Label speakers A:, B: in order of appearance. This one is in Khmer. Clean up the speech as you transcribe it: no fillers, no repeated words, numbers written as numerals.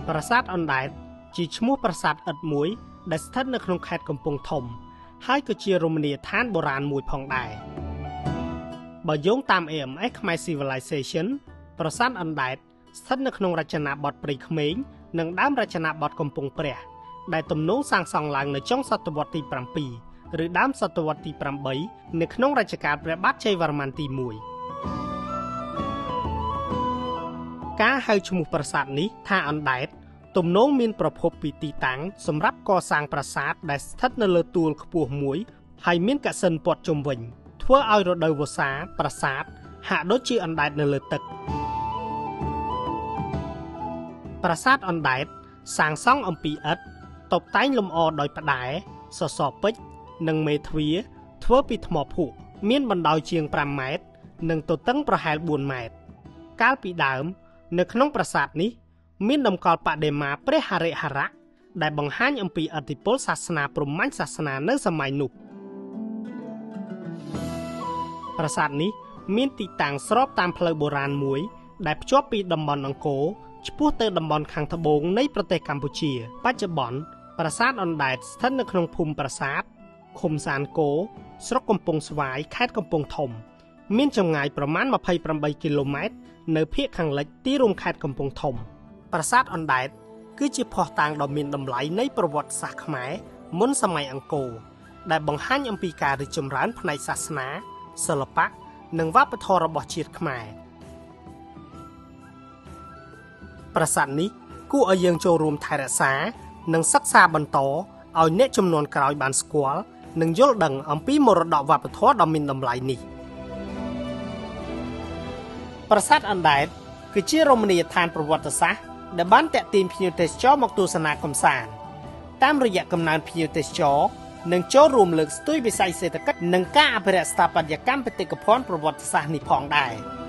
A: ប្រាសាទអណ្ដែតជាឈ្មោះប្រាសាទឥដ្ឋមួយដែលស្ថិតនៅក្នុងខេត្តកំពង់ធំហើយក៏ជារមណីយដ្ឋានបុរាណមួយផងដែរបើយោងតាម AMS ខ្មែរ Civilization ប្រាសាទអណ្ដែតស្ថិតនៅក្នុងរចនាបថព្រៃក្មេងនិងដើមរចនាបថកំពង់ព្រះដែលទំនងសាងសង់ឡើងនៅចុងសតវត្សទី7ឬដើមសតវត្សទី8នៅក្នុងរជ្ជកាលព្រះបាទជ័យវរ្ម័នទី1ការហៅឈ្មោះប្រាសាទនេះថាអណ្ដែតទំនងមានប្រភពពីទីតាំងសម្រាប់កសាងប្រាសាទដែលស្ថិតនៅលើទួលខ្ពស់មួយហើយមានកសិនព័ទ្ធជុំវិញធ្វើឲ្យរដូវវស្សាប្រាសាទហាក់ដូចជាអណ្ដែតនៅលើទឹកប្រាសាទអណ្ដែតសាងសង់អំពីឥដ្ឋតុបតែងលម្អដោយផ្តែសសរពេជ្រនិងមេទ្វារធ្វើពីថ្មភក់មានបណ្ដោយជាង5ម៉ែត្រនិងទទឹងប្រហែល4ម៉ែត្រកាលពីដើមនៅក្នុងប្រាសាទនេះមានតម្កល់បដិមាព្រះហរិហរៈដែលបង្ហាញអំពីឥទ្ធិពលសាសនាព្រហ្មញ្ញសាសនានៅសម័យនោះប្រាសាទនេះមានទីតាំងស្របតាមផ្លូវបុរាណមួយដែលភ្ជាប់ពីតំបន់អង្គរឆ្ពោះទៅតំបន់ខាងត្បូងនៃប្រទេសកម្ពុជាបច្ចុប្បន្នប្រាសាទអណ្ដែតស្ថិតនៅក្នុងភូមិប្រាសាទឃុំសានគោស្រុកកំពង់ស្វាយខេត្តកំពង់ធំមានចម្ងាយប្រមាណ28គីឡូម៉ែត្រនៅភាគខាងលិចទីរួមខេត្តកំពង់ធំប្រាសាទអណ្ដែតគឺជាភស្តុតាងដ៏មានតម្លៃនៃប្រវត្តិសាស្ត្រខ្មែរមុនសម័យអង្គរដែលបង្ហាញអំពីការរីកចម្រើនផ្នែកសាសនាសិល្បៈនិងវប្បធម៌របស់ជាតិខ្មែរប្រាសាទនេះគួរឲ្យយើងចូលរួមថែរក្សានិងសិក្សាបន្តឲ្យអ្នកជំនាន់ក្រោយបានស្គាល់និងយល់ដឹងអំពីមរតកវប្បធម៌ដ៏មានតម្លៃនេះប្រាសាទអណ្ដែតគឺជារមណីយដ្ឋានប្រវត្តិសាស្ត្រដែលបានទាក់ទាញភ្ញៀវទេសចរមកទស្សនាកម្សាន្តតាមរយៈកំណើនភ្ញៀវទេសចរនិងចូលរួមលើកស្ទួយវិស័យសេដ្ឋកិច្ចនិងការអភិរក្សស្ថាបត្យកម្មបេតិកភណ្ឌប្រវត្តិសាស្ត្រនេះផងដែរ។